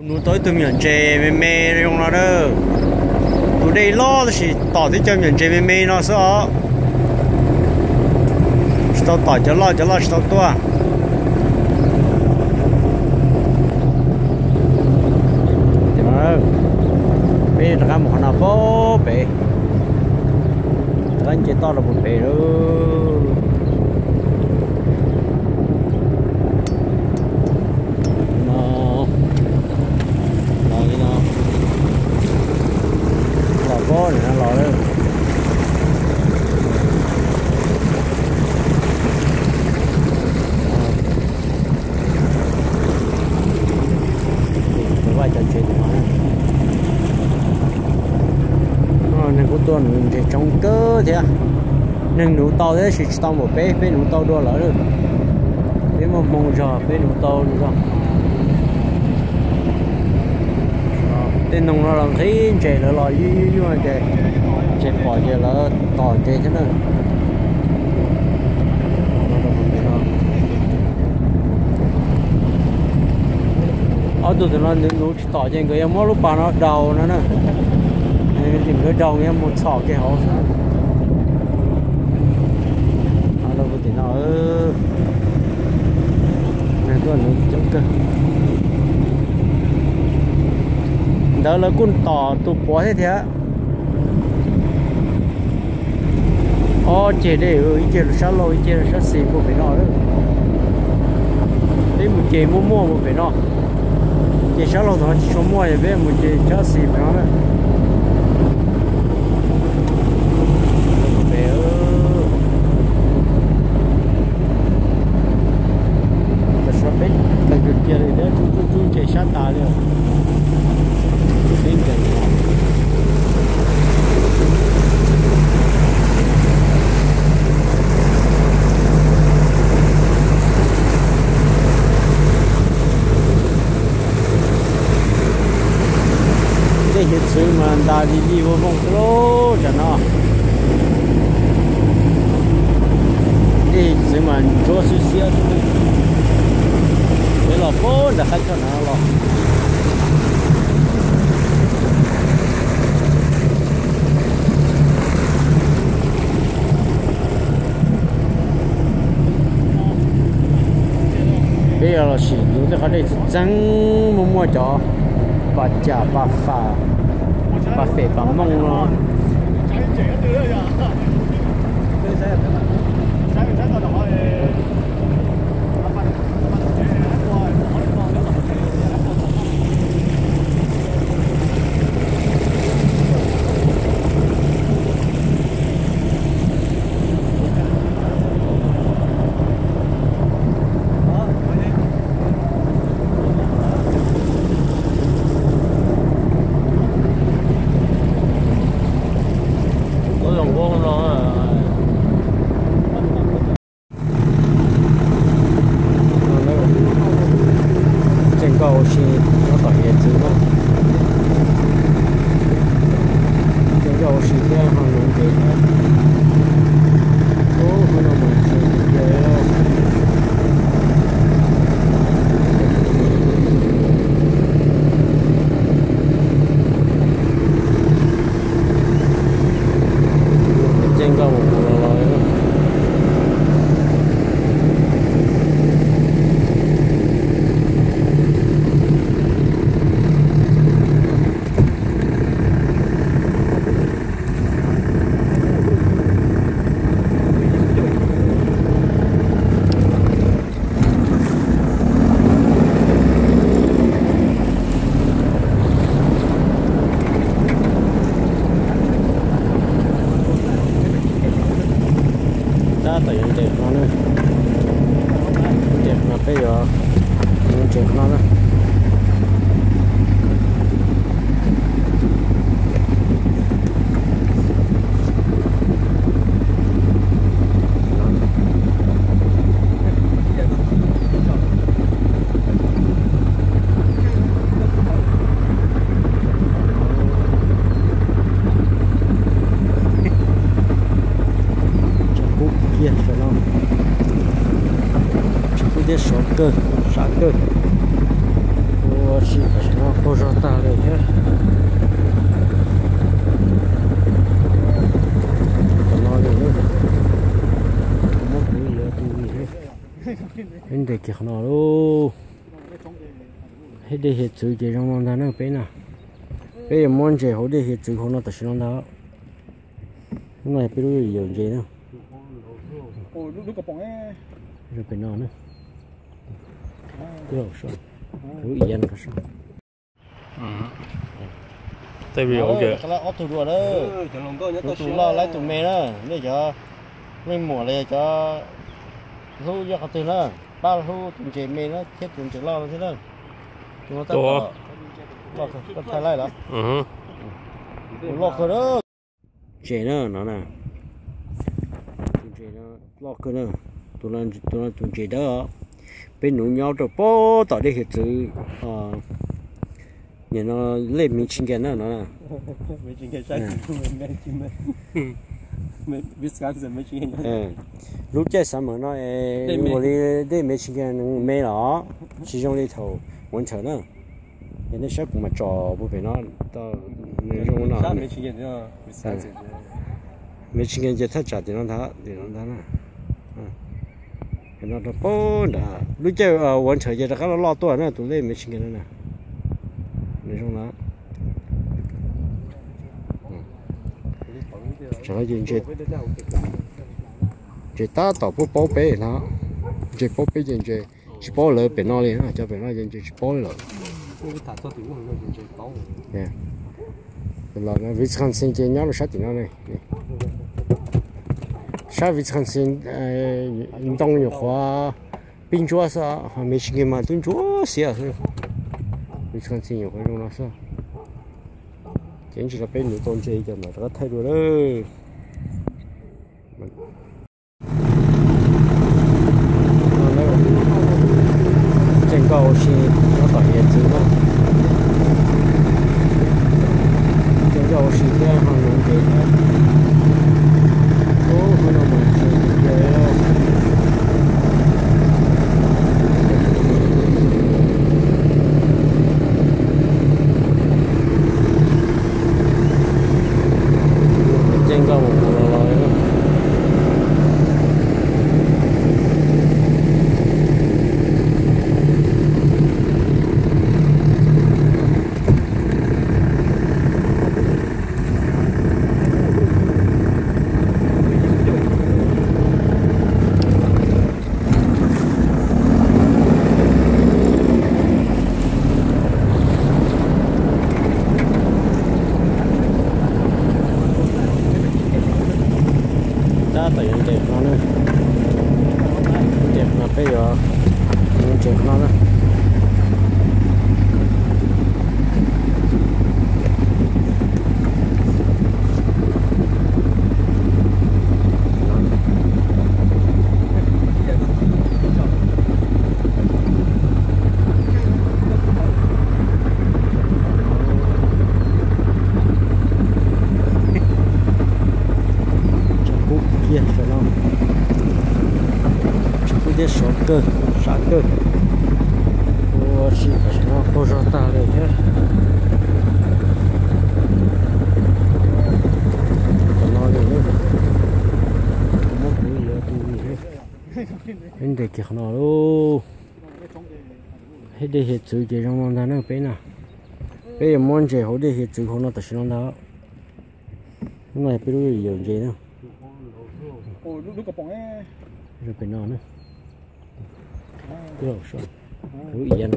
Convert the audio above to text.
Nuv tau ib tug me nyuam ntses me me zoo no na. Tus dej loj tab sis tom tib co me nyuam ntses me me no xwb os. Tsis tau tom cov loj, cov loj tsis tau tuaj. Peb rov qab mus qhov no pem, rov qab nce toj rau pem lawm. No, los li no, los pob nim no los lawm. Tus vaj cov tsev tus no, neeg kuj tuaj nuv ntses tsoob kawg thiab. Neeg nuv tau thiab tab sis tsis tau npaum peb, peb nuv tau dua lawm. Peb muaj hmoo zog peb nuv tau zog. Tej noog no los nqhis ntses lawv los yuj yuj yuj ces ntses pom ces lawv tos ntses thiab na. Ob tug tus no nuv tsis tom ces nkawd yuav muab lub pas no daus no na. Nkawd daus nkawd yuav mus txhom kiag hauv xwb. Tim no, tuaj nuv coob kawg. Ntawd lawv kuj tom tus puav thiab tiag. Ob ceg dej, ib ceg rau sab laug ib ceg rau sab xis npuab pem no. Peb mus ces muaj muaj npuab pem no. Ces sab laug tod tsis tshua muaj, peb mus ces sab xis pem no na. Peb tawm kiag li thiab, tsub tsub tsub ntses sab tas li. Dej hiav txwv mas ntas li li ua vooj xwb lauj tam no. Dej hiav txwv mas ntsuab xiab xiab xwb. Peb los puag nram qab choj no los. Peb yuav los sim nuv tej qhov dej txeeb txeeb muaj muaj cov pas cam pas fam, pas fem pas mooj no. Tseem nkauj ua si nyob tom hiav txwv na. Tseem nkauj ua si thiab ho nuv ntses thiab. Ub, hnub no mas tseem tiag tiag li lauj. Ces nkauj mus mus los los li. Tab tom yuav nres qhov no na. Nres qhov no peb yuav, yuav nres qhov no na. Tshav kub kiag saum no. Ua zog tag lawm thiab. Tom no li, muab kuv yuav tu li thiab. Peb nres kiag qhov no lauj. Peb dej hiav txwv ces zoo no ntag na peb na. Peb yuav muab ntses hauv dej hiav txwv hauv no tam sim no ntag. Hnub no yog peb lub yawm ntses na. Pem no na. Lub iav no. Ob tug dua na, tus loj laib tus me na, nej cov leej muam los yog cov hlub yog qhov twg na, pab hlub tus ntses me na thiab tus ntses loj no thiab na. Tus no tab tom loj kawg, koj thaij laij los? Tus loj kawg na. Ntses na no na. Tus ntses no loj kawg na. Tus no tus ntses dawb os. Peb nuv nyob rau pem tom dej hiav txwv. Nim no lej Michigan na no na. Lub caij xav meem no es ua li dej Michigan nws me los tsis zoo li thaum winter na. Yog nej saib kuv mam tsom puag pem no tau, nws zoo no. Michigan ces thaj tsam tim no ntag, tim no ntag na. Pem no rau pem nrad lub caij winter ces rov qab loj loj tuaj na tus lej Michigan no na. Nws zoo no. Tsam no ces ntses tab tom paub paub peb no. Ntses paub peb ces ntses tsis paub lawv pem no li, cov pem no ces ntses tsis paub li lawm. Los Wisconsin ces nyob rau sab tim no ne. Sab Wisconsin ntoo nyuam qhuav pib ntsuab xwb, ho Michigan mas twb ntsuab xiab xwb. Wisconsin nyuam qhuav zoo no xwb. Ces ntsis los peb nuv tau ntses ces mam rov qab thaij dua lawm. Txij nkauj ua si nyob tom hiav txwv na. Txij nkauj ua si thiab ho nuv ntses thiab. Ub, hnub no mas ntses tiag tiag li. Txij nkauj mus mus los los li. Tab tom yuav nres qhov no, nres qhov no peb yuav nres qhov no na. Tseem kub kiag saum no, tseem kub thiab sov kawg, sov kawg. Ua si tam sim no qaug zog tag li thiab. Tam no li, muab kuv yuav tu li thiab. Peb nres kiag qhov no lauj. Peb dej hiav txwv ces zoo no ntag na peb na. Peb yuav muab ntses hauv dej hiav txwv hauv no tam sim no ntag. Hnub no yog peb lub yawm ntses na. Pem no na. Lub iav no.